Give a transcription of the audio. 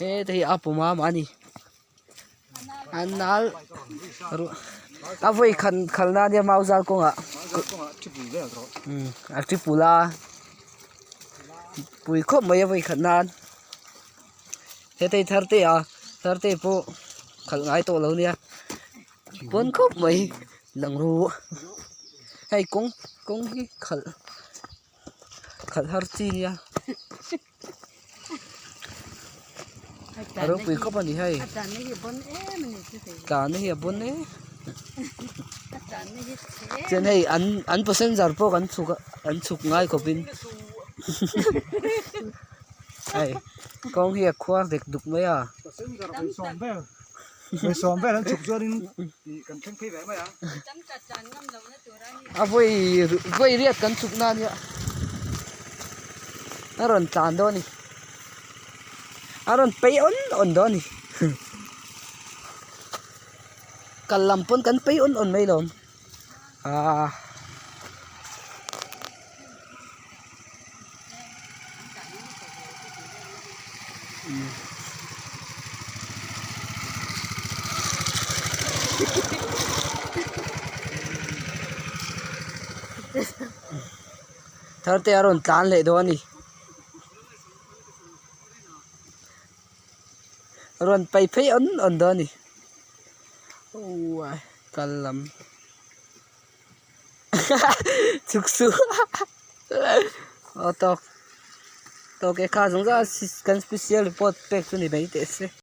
Heta hi a pawm a mahni a nal a vawi khat khalh na ania mau zal kawngah a tripul a pui khawp mai a vawi khat nan heta hi thar te a thar te pawh khalh ngai tawh lo nia pawn khawp mai lang ru hei kawng kawng hi khalh khalh har chi nia. A ropui khawp a ni hei tlan na hi a bon em chuan hei an an passenger pawh kan chhuk a an chhuk ngai khawp in hei kawng hi a khuar dek duk mai a. A vawi vawi riat kan chhuk na ania a rawn tlan dawn a ni a rawn pei awn awn dawn a ni kal lam pawn kan pei awn awn mai lawm aaa. Thar te a rawn tlan leh dawn a ni a rawn pai phei awn awn dawn a ni kal lam. Chhuk suh aw tawk tawk e kha zawng zawng a kan special report pek chu ni mai teh se.